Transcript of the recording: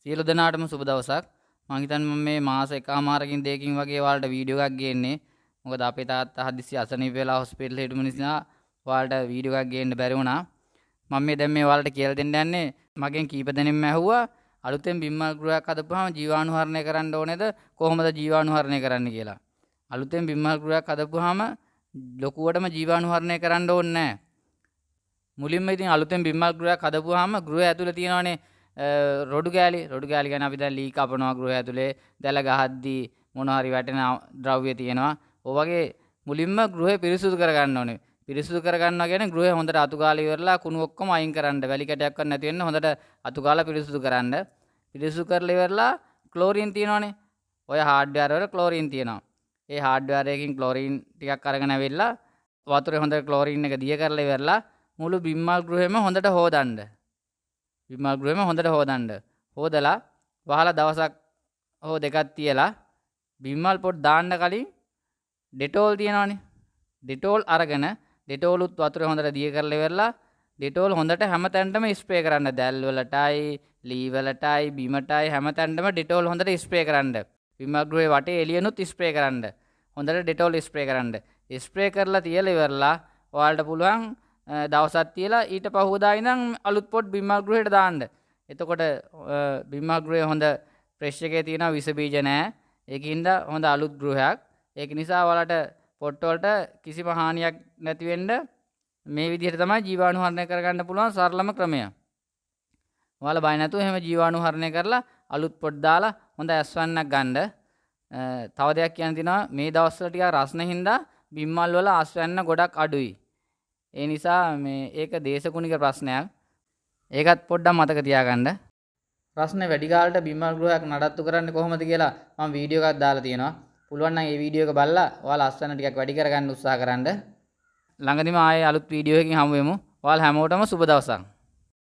සියලු දෙනාටම සුබ දවසක්. මං හිතන්නේ මම මේ මාස එකහමාරකින් දෙකකින් වගේ ඔයාලට වීඩියෝ එකක් ගේන්නේ. මොකද අපේ තාත්තා හදිසි අසනීප වෙලා හොස්පිටල් හිටපු නිසා ඔයාලට වීඩියෝ එකක් ගේන්න බැරි වුණා. මම මේ දැන් මේ ඔයාලට කියලා දෙන්න යන්නේ මගෙන් කීප දෙනෙක්ම ඇහුවා අලුතෙන් බිම්මල් ගෘහයක් හදපුවාම ජීවාණුහරණය කරන්න ඕනේද, කොහොමද ජීවාණුහරණය කරන්න කියලා. අලුතෙන් බිම්මල් ගෘහයක් හදපුවාම ලොකුවටම ජීවාණුහරණය කරන්න ඕනේ නෑ. මුලින්ම ඉතින් අලුතෙන් බිම්මල් ගෘහයක් හදපුවාම ගෘහය ඇතුලේ තියෙනවනේ රොඩු කෑලි. රොඩු කෑලි ගැන අපි දැන් ලී කපනවා ගෘහය ඇතුලේ, දැල ගහද්දී මොන හරි වැටෙන ද්‍රව්‍ය තියෙනවා. ඔය වගේ මුලින්ම ගෘහය පිරිසුදු කරගන්න ඕනේ. පිරිසුදු කරගන්නවා කියන්නේ ගෘහය හොඳට අතු ගාලා ඉවරලා කුණු ඔක්කොම අයින් කරන්න. වැලි කැටයක්වත් නැති වෙන්න හොඳට අතු ගාලා පිරිසුදු කරන්න. පිරිසුදු කරලා ඉවරලා ක්ලෝරින් තියෙනවනේ. ඔය හાર્ඩ්වෙයාර් වල ක්ලෝරින් තියෙනවා. ඒ හાર્ඩ්වෙයාර් එකකින් ක්ලෝරින් ටිකක් අරගෙන ඇවිල්ලා වතුරේ හොඳට ක්ලෝරින් එක දිය කරලා ඉවරලා මුළු බිම්මල් ගෘහෙම හොඳට හොදන්න. බිම්මල් ගෘහෙම හොඳට හොදන්න. හොදලා වහලා දවසක් හෝ දෙකක් තියලා බිම්මල් පොට් දාන්න කලින් ඩෙටෝල් තියෙනවනේ. ඩෙටෝල් අරගෙන ඩෙටෝලුත් වතුරේ හොඳට දිය කරලා ඉවරලා ඩෙටෝල් හොඳට හැම තැනටම ස්ප්‍රේ කරන්න. දැල් වලටයි, ලී වලටයි, බිමටයි හැම තැනටම ඩෙටෝල් හොඳට ස්ප්‍රේ කරන්න. බිම්මල් ගෘහේ වටේ එළියනුත් ස්ප්‍රේ කරන්න. හොඳට ඩෙටෝල් ස්ප්‍රේ කරන්න. ස්ප්‍රේ කරලා තියලා ඉවරලා ඔයාලට පුළුවන් දවසක් තියලා ඊට පහුවදා ඉඳන් අලුත් පොට් බිම්මල් ගෘහයට දාන්න. එතකොට බිම්මල් ගෘහේ හොඳ ෆ්‍රෙෂ් එකේ තියෙනවා, විස බීජ නෑ. ඒකින්ද හොඳ අලුත් ගෘහයක්. ඒක නිසා ඔයාලට පොට් වලට කිසිම හානියක් නැති වෙන්න මේ විදිහට තමයි ජීවාණුහරණය කරගන්න පුළුවන් සරලම ක්‍රමය. ඔයාලා බය නැතුව එහෙම ජීවාණුහරණය කරලා අලුත් පොට් දාලා හොඳ ඇස්වන්නක් ගන්න. තව දෙයක් කියන්න තියෙනවා, මේ දවස්වල ටිකක් රස්න හින්දා බිම්මල් වල අස්වැන්න ගොඩක් අඩුයි. ඒ නිසා මේ ඒක දේශගුණික ප්‍රශ්නයක්. ඒකත් පොඩ්ඩක් මතක තියාගන්න. රස්න වැඩි කාලට බිම්මල් ගෘහයක් නඩත්තු කරන්නේ කොහොමද කියලා මම වීඩියෝ එකක් දාලා තියෙනවා. පුළුවන් නම් ඒ වීඩියෝ එක බලලා ඔයාලා අස්වැන්න ටිකක් වැඩි කරගන්න උත්සාහ කරන්න. ළඟදිම ආයේ අලුත් වීඩියෝ එකකින් හමු වෙමු. ඔයාලා හැමෝටම සුබ දවසක්.